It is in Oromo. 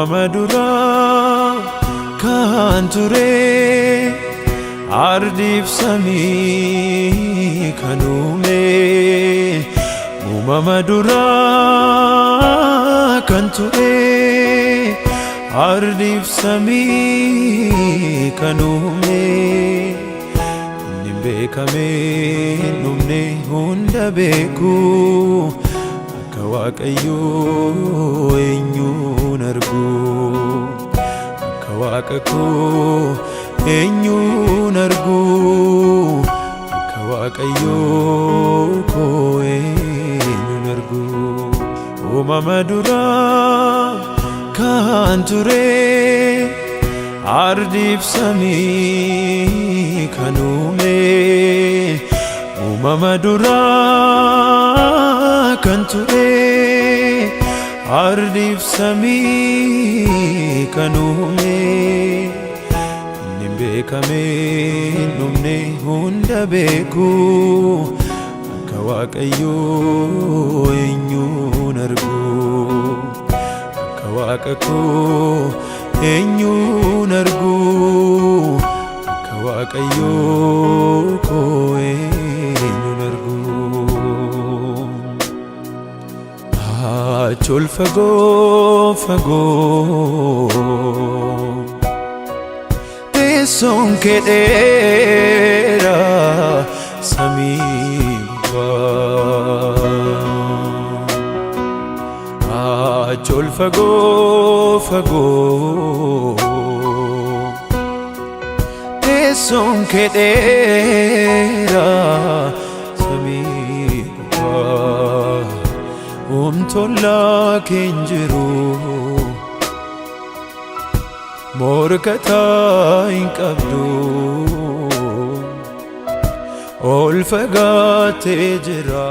Uumama duraa kan ture, ardiif samii kan uume. Uumama duraa kan ture, ardiif samii kan uume. Inni beekame hin dhumne, hunda beeku, akka Waaqayyoo eenyuun argu? Akka Waaqa koo eenyuun argu? Akka Waaqayyoo koo eenyuun argu? Uumama duraa kan ture, ardiif samii kan uume. Uumama duraa kan ture, ardiif samii kan uume. Inni beekame hin dhumne, hunda beeku, akka Waaqayyoo eenyuun argu? Akka Waaqa koo eenyuun argu? Akka Waaqayyoo koo eenyuun argu? Achi ol fagoo fagoo, teessoon kee dheeraa samii gubbaa. Achi ol fagoo fagoo, teessoon kee dheeraa samii gubbaa. Homtollaa keen jiru, morkataa hin qabdu, ol fagaatee jira.